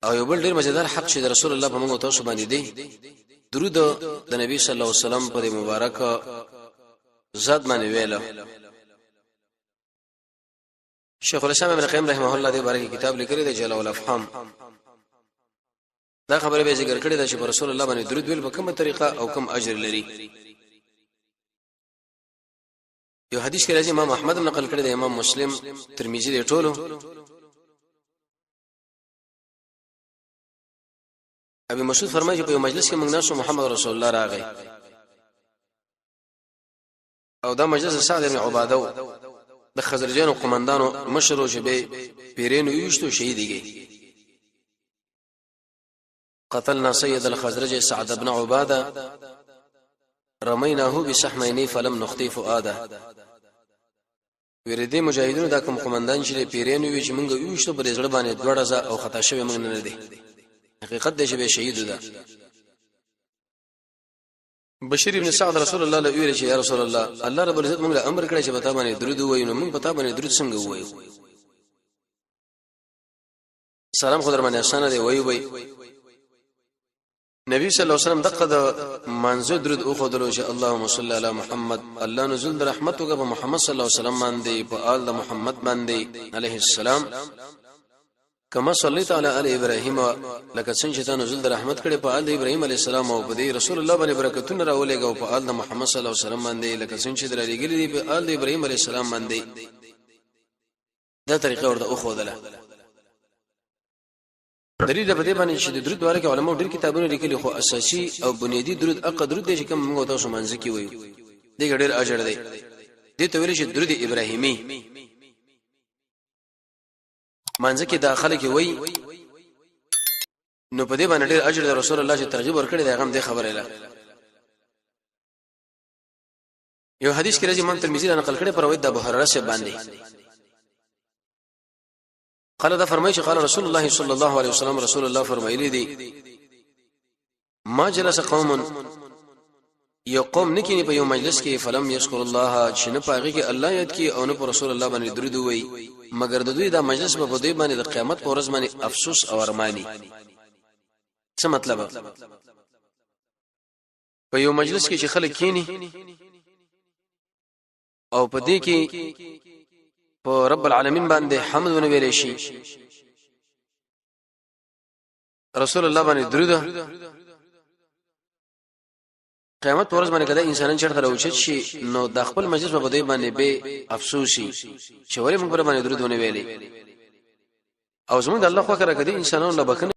او یو بل ډیر مزیدار حق چې د رسول الله په موږ تاسو باندې دی، درود د نبی صلی الله علیه وسلم پر مبارک ذات باندې ویل. شیخ الاسلام ابن قیم رحمه الله دې باره کې کتاب لیکلی دی جلاء الافهام، دا خبره به ذکر کړې ده چې پر رسول الله باندې درود ویل په کومه طریقه او کوم اجر لري. یو حدیث کې راځي، امام احمد نقل کړی دی، امام مسلم، ترمذی دی ټولو. ابي مسعود فرمایي چې په یو مجلس کې موږ ناسو، محمد رسول الله راغی، او دا مجلس سعد بن عباده د خزرجانو قومندانو مشرو چې به پیرینو یوشتو شهیدږي. قتلنا سيد الخزرج سعد بن عباده، رميناه بسحمين فلم نخطي فؤاده. ویره دې مجاهدینو دا کوم قومندان چې پیرینو وی چې مونږ یوشتو پر زړه باندې دوړه او خطا شوی مونږ نه دی، حقیقت دې چې به شهید ده. بشیر ابن سعد رسول الله له ویل چې یا رسول الله، الله رب العزت موږ له امر کړی چې پتا باندې درود وایو، نو موږ پتا باندې درود څنګه وایو؟ سلام خو در باندې اسانه دی وایو وای. نبی صلی الله علیه وسلم دغه د منځ درود او خدلو چې اللهم صل علی محمد، الله نزول د رحمت وکړه په محمد صلی الله علیه وسلم باندې، په آل د محمد باندې علیه السلام، کما صلیت علی ال ابراهیم، لکه څنګه چې تا نزول د رحمت کړي په آل ابراهیم علی السلام، او په دې رسول الله باندې برکتونه راولېږه، او په آل د محمد صلی الله علیه وسلم باندې لکه څنګه چې درلېږلي دي په آل د ابراهیم علی السلام باندې. دا طریقه ورته وښودله. دلیل په دې باندې چې د درود باره کې علماو ډېر کتابونه لیکلي، خو اساسي او بنیادی درود اقا درود دی چې کوم موږ تاسو منځ کې وایو، دې ډېر اجر دی. دې ته ویل شي درود ابراهیمي. منځ کې داخله کې وایي، نو په دې باندې ډېر اجر دی. رسول الله چې ترغیب ورکړي دی، هغه هم دې خبره ده. یو حدیث کې راځي، امام ترمذی نقل کړي پر روایت د ابو هريره سره باندې، قال دا فرمایي چې قال رسول الله صلی الله علیه وسلم، رسول الله فرمایلی دي، ما جلس قوم، یو قوم نکینی په یو مجلس کې، فلم یذکر الله، چې نه پاغي کې الله یاد کی او نه پر رسول الله باندې درود وای، مګر د دوی دا مجلس به په دوی باندې د قیامت پر ورځ باندې افسوس او ارمانی. څه مطلب؟ په یو مجلس کې چې خلک کینی او په دې کې په رب العالمین باندې حمد ونه ویل شي، رسول الله باندې درود، قیامت ورځ باندې کله انسانان چرته راوچت شي، نو د خپل مجلس په دې باندې به افسوسي چې ولې موږ پر باندې درود ونه ویلې، او زموږ د الله خو کړه کدي انسانانو له بخنه.